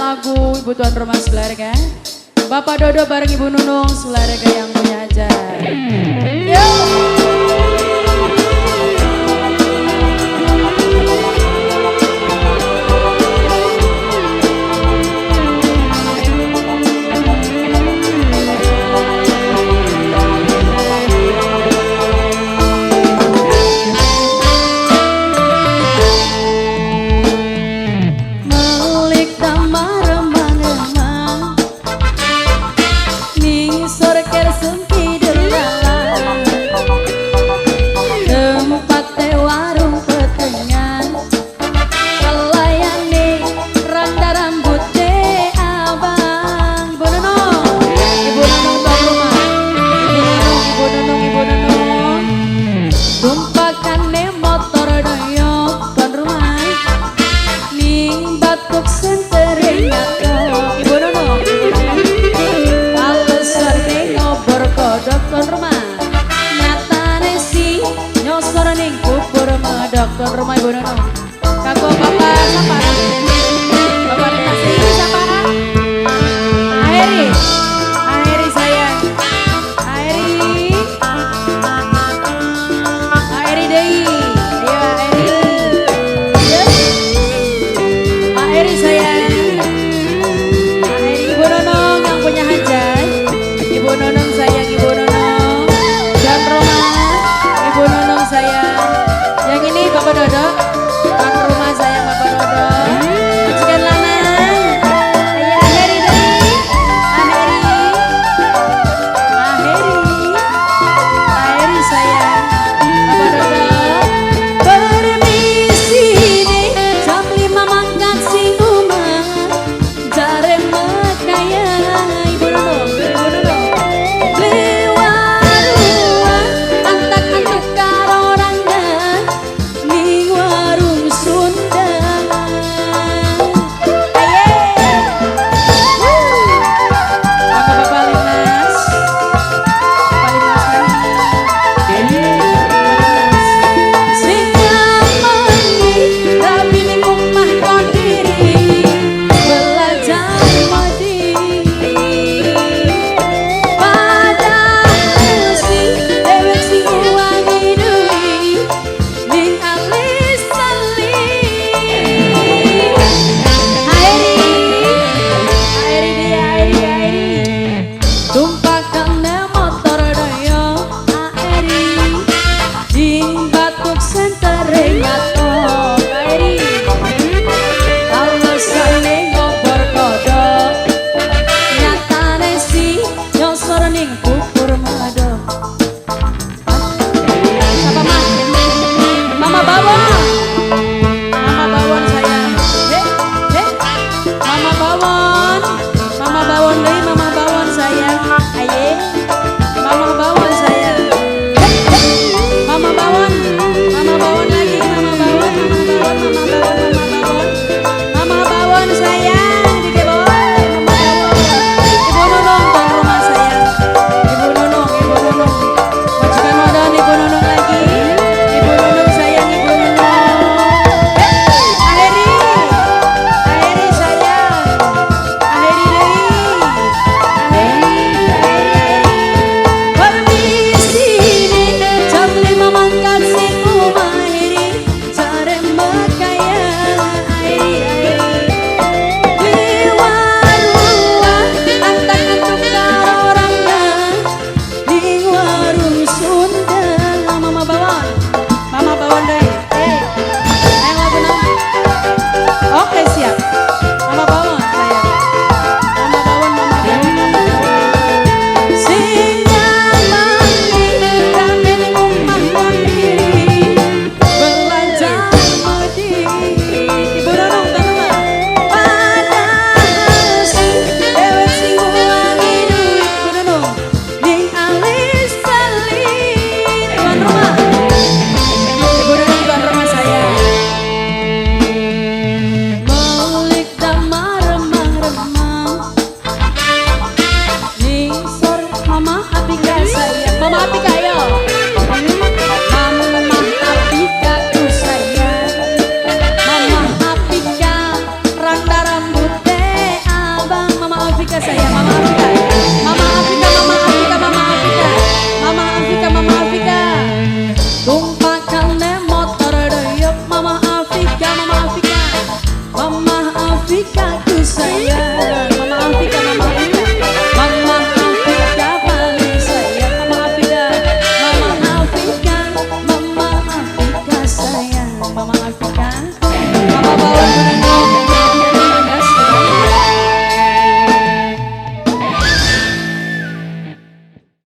lagu Ibu Tuan Rumah sekeluarga. Bapak Dodo bareng Ibu Nunung sekeluarga yang punya aja. Yo. Tuan rumah Ibu Nunung. Kanggo Bapak sapa? Bapak Lintas sapa? Aheri. Aheri sayang. Aheri. Aheri deui. Ayo Aheri. Yes. Aheri sayang. Aheri Ibu Nunung yang punya hajat. Ibu Nunung sayang, Ibu Nunung. Tuan rumah Ibu Nunung sayang. Yang ini Bapak Dodo, tuan rumah saya Bapak Dodo. Majikan lanang. Ayo Aheri deh. Aheri. Aheri. Aheri sayang. Bapak Dodo. Permisi nih, jam 5 mangkat sing omah. Jare mekaya Ibu Nunung, Ibu Nunung. Lewarua antak-antuk karo rangga. Warung Sunda. Aye. Bapak-bapak Lintas. Bapak Lintas Lintas. Sing ngamani rabi ning omah kondiri belajar mati. Padahal sing dewek sing uwangi duwi ning alis tali. Airi, Airi dia, Airi, Airi. Tumpakan motor doyo Airi. Ding batuk sentere ngatok Airi. Alasane ngobor kodok. Nyatane si nyosor ning pupur madok. Siapa mah? Mama Bawon. Mama Bawon sayang. He, he. Mama Bawon. Mama Bawon deui, Mama Bawon sayang. Aye. Mama Bawon sayang. He, he. Mama Bawon. Mama Bawon lagi, Mama Bawon, Mama Bawon, Mama Bawon, Mama Bawon. Mama Bawon sayang, dikeboy. Mama Bawon. Ibu Nunung tuan rumah sayang. Ibu Nunung, Ibu Nunung. Majikan wadon Ibu Nunung lagi. Ibu Nunung sayang, Ibu Nunung. Aheri. Aheri sayang. Aheri deui. Aheri, Aheri, Aheri. Permisi nih, jam 5 mangkat sing omah Aheri. Jare mekaya Aheri, Aheri. Liwarua antak-antuk karo rangga ning warung Sunda. Mama Bawon. Mama Bawon deui. Ayo lagu naon? Oke siap. Mama Bawon sayang. Mama Bawon, Mama Bawon, Mama Bawon. Sing ngamani rame ning omah kondiri belajar medi. Ibu Nunung tuan rumah. Padahal sing dewek sing uwangi duit Ibu Nunung ning alis tali. Tuan rumah. Ibu Nunung tuan rumah saya. Melik damar remang-remang Ningsor Mama Apika sayang. Mama Apika ayo. Mama Apika ku sayang. Mama Apika randa rambutnya Afika ku sayang. Mama Afika, Mama Afika, Mama Afika paling sayang. Mama Afika, Mama Afika, Mama Afika sayang. Mama Afika, Mama Bawon.